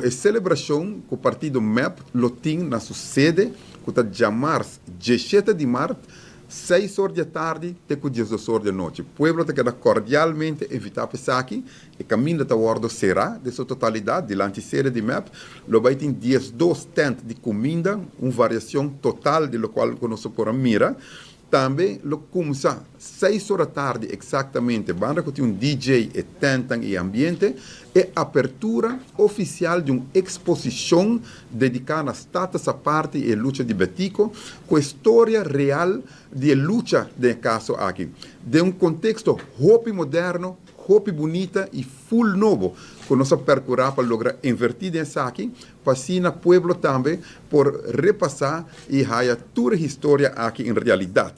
E celebracion cu partido MEP lo tin na su sede, cu ta diamars 17 di maart, 6 or di atardi te cu 12 or di anochi. Pueblo ta keda cordialmente invita pa esaki. E caminda ta wordo cera den su totalidad dilanti sede di MEP. Lo bay tin 12 tent di cuminda, un variacion total di locual cu nos por a mira. Tambe lo cuminsa 6 or atardi exactamente, banda cu tin un DJ y tent y ambiente, e apertura oficial di un exposicion dedica na Status Aparte y lucha di Betico, cu historia real di lucha den e caso aki. Den un contexto hopi moderno, hopi bunita y full nobo, cu nos a percura pa logra inverti den esaki, pa asina pueblo tambe por repasa y haya tur historia aki en realidad.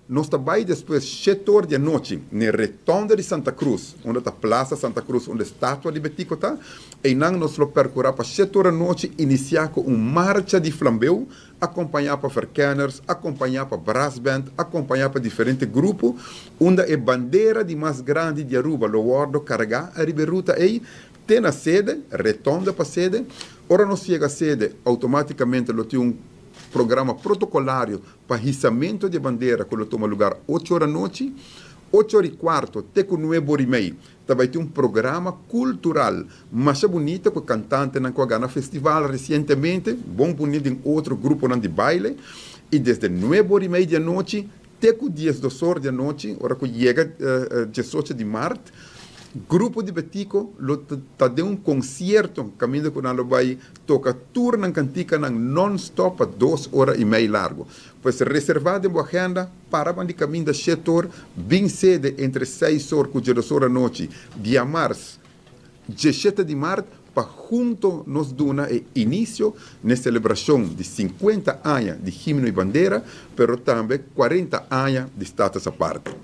Nos tambe despues, 7 or di anochi, na rotonde di Santa Cruz, unda ta Plaza Santa Cruz, unda estatua di Betico ta, y nan nos lo percura pa 7 or di anochi inicia cu un marcha di flambeu, acompaña pa verkenners, acompaña pa brass band, acompaña pa diferente grupo, unda e bandera di mas grandi di Aruba lo wordo carga ariba ruta ey, te na sede, rotonde pa sede. Ora nos yega sede, automaticamente lo tin un programa protocolario pa hisamento di bandera, cu lo tuma luga 8 or di anochi, 8 or y cuarto, te cu 9 or y mei. Tambe tin un programa cultural mas bunita cu cantantenan cu a gana festival recientemente, bon bunita, den otro grupo di baile, y desde 9 or y mei di anochi te cu 12 or di anochi, ora cu yega 18 di maart, grupo di Betico lo ta den un concierto, caminda cu nan bay toca tur nan canticanan non-stop pa 2 ora y mei largo. Pues reserva den agenda, para di caminda 7 or, bin sede entre 6 or cu 2 or di anochi, diamars, 17 di maart, pa hunto nos duna e inicio na celebracion di 50 aña di himno y bandera, pero tambe 40 aña di Status Aparte.